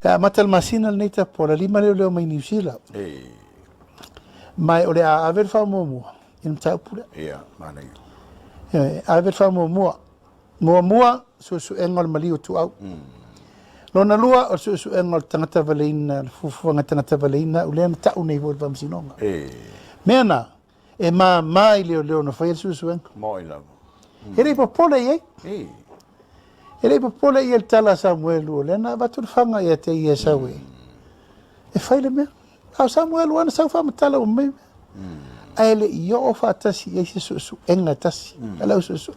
E amata le masina lenei Tapuala, lima leoleo mai Niu Sila. Ma o le a ave le faamuamua i le mataupu lea. Ia, manaia. Ioe, ave le faamuamua. Muamua, suesuega o le maliu o Tuau. Lona lua, o le suesuega o le tagata valeina, le fuafuaga tagata valeina au lea na tau nei foi i le faamasinoga. Mea na, e mama i leoleo na faia le suesuega. Moi lava. E le i popole i ai. E le i popole i ai le tala a Samuelu, o lea na avatu le faga ia te ia e sau e, e fai le mea. A o Samuelu lava na sau faamatala uma mai mea. Ae le i oo faatasi i ai se suesuega e tasi a le au suesue.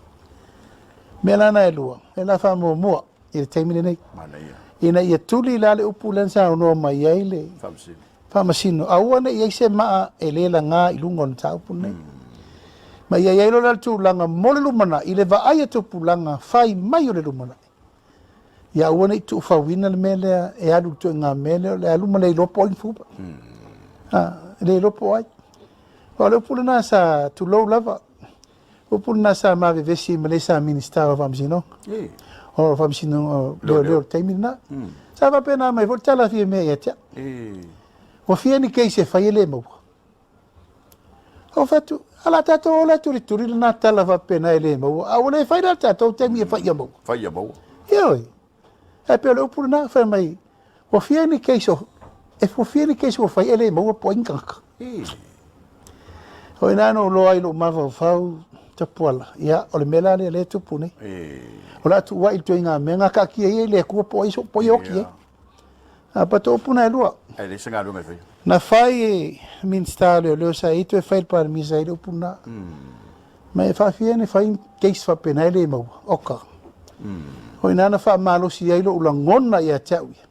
Mea la na e lua, e la faamuamua i le taimi lenei. Manaia. Ina ia tuli la le upu lea na saunoa mai ai le Faamasino. Faamasino, aua ne i i ai se maa e le laga i luga o le mataupu lenei. Ma ia i ai loa la le tulaga mo le lumanai, i le vaai a tupulaga fai mai o le lumanai, ia aua ne i tuufauina le mea lea e alu i le ituaiga mea lea o le alu ma le iloa po o ai ni fuva. E le iloa po o ai. Aua o le upu lena sa tulou lava, upu lena sa ma vevesi ai ma le sa Minisita o Faamasinoga. O Faamasinoga o Leoleo i le taimi lena. Sa faapena mai foi le tala a Fiamē ia te au. Ua fia ni case e fai e le maua. Ou fai atu, a la tatou ola e tulituli lena tala faapena e le maua, a ua le fai la le tatou taimi e fai ia maua. Fai ia maua. Ioe. Ae pei o le upu lena, fai mai, ua fia ni case o, e ua fia ni case ua fai e le maua po o ai ni tagata. O i ina na ou iloa ai i lou mafaufau, Tapuala, ia, o le mea la lea o lea e tupu nei. O le a tuuai i le ituaiga mea, gakaatia ia i le Atua po o ai, po o ai e oti ai. A pato upu na e lua. Ae leai se galuega e faia. Na fai e Minisita o Leoleo sa i ai toe fai e le Palemia sa i ai le upu lena. Ma e faafia ona fai case faapena e le maua. Oka. O i ina na faamalosi ai lou lagona ia te au ia.